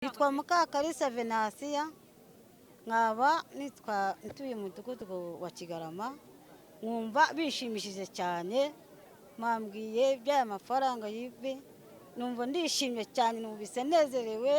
Nitwa Mukakalisa Venansiya, nkaba nitwa ntuye mu mudugudu wa Kigarama. Nkumva bishimishije cyane, mwambwiye by'aya mafaranga y'ibi, numva ndishimye cyane, numvise nezerewe.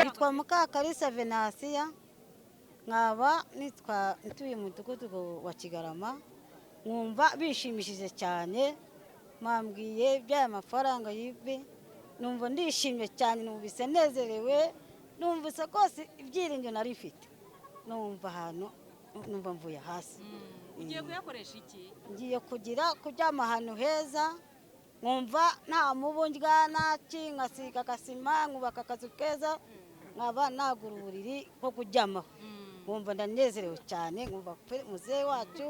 Nitwa Mukakalisa Venansiya, nkaba nitwa ntuye mu mudugudu wa Kigarama. Nkumva bishimishije cyane, mwambwiye by'aya mafaranga y'ibi, numva ndishimye cyane, numvise nezerewe, numvise rwose ibyiringiro nari mfite, numva ahantu numva mvuye hasi. Ugiye kuyakoresha iki? Ngiye kugira kuryama ahantu heza, nkumva nta mubu ndya naki, nkasiga agasima, nkubaka akazu keza, nkaba nagura uburiri bwo kuryamaho, nkumva ndanezerewe cyane, nkumva pe muzehe wacu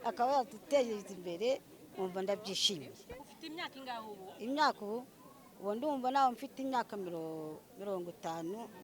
akaba yadutejeje imbere, nkumva ndabyishimiye. Ufite imyaka ingahe ubu? Imyaka ubu ndumva nawe mfite imyaka 50.